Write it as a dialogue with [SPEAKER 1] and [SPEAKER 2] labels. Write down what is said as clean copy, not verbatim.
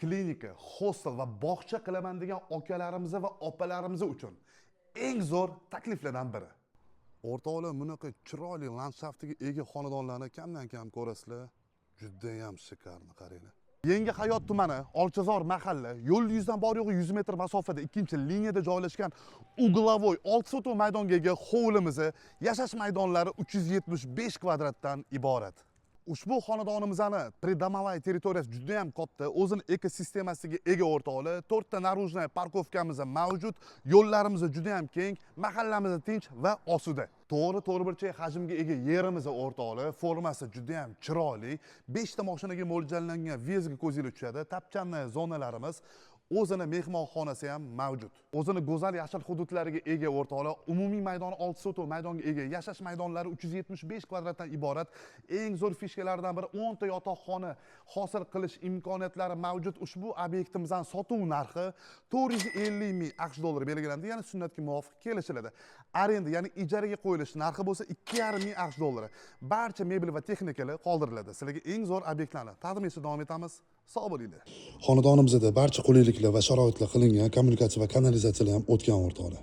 [SPEAKER 1] Klinika, hostel va bog'cha qilaman degan akalarimiz va opalarimiz uchun eng zo'r takliflardan biri. O'rtoqlar, bunaqa chiroyli landshaftiga ega xonadonlarni kamdan kam ko'rasizlar. Judayam шикарно, qaranglar. Yangi Hayot tumani, Olchazor mahalla, yo'l yuzidan bor yo'g'i 100 metr masofada ikkinchi liniyada joylashgan угловой 6 sotuv maydonga ega hovlimizni yashash maydonlari 375 kvadratdan iborat. Ushbu xonadonimizni придомовая territoriyasi juda ham katta, o'zini ekosistemasiga ega, o'rtoqlar. To'rtta наружная парковка miz mavjud, yo'llarimiz juda ham keng, mahallamiz tinch va osuda. To'g'ri to'rtburchak hajmga ega yerimiz, o'rtoqlar, formasi juda ham chiroyli. 5 ta mashinaga mo'ljallangan въезд ga ko'zinglar tushadi. Tapchanli zonalarimiz, o'zini mehmonxonasi ham mavjud. O'zini go'zal yashil hududlariga ega, o'rtoqlar, umumiy maydoni 6 sotuv maydonga ega, yashash maydonlari 375 kvadratdan iborat. Eng zo'r фишка lardan biri, 10 ta yotoqxona hosil qilish imkoniyatlari mavjud. Ushbu obyektimizning sotuv narxi 450 ming AQSh dollari belgilandi, ya'ni sunnatga muvofiq kelishiladi. Arenda, ya'ni ijaraga qo'yilish narxi bo'lsa 2,5 ming AQSh dollari. Barcha mebel va texnikalar qoldiriladi. Sizlarga eng zo'r obyektlarni taqdim etishda davom etamiz. Sog' bo'linglar.
[SPEAKER 2] Xonadonimizda barcha qulayliklar va sharoitlar qilingan, kommunikatsiya va kanalizatsiyalar ham o'tgan, o'rtoqlar.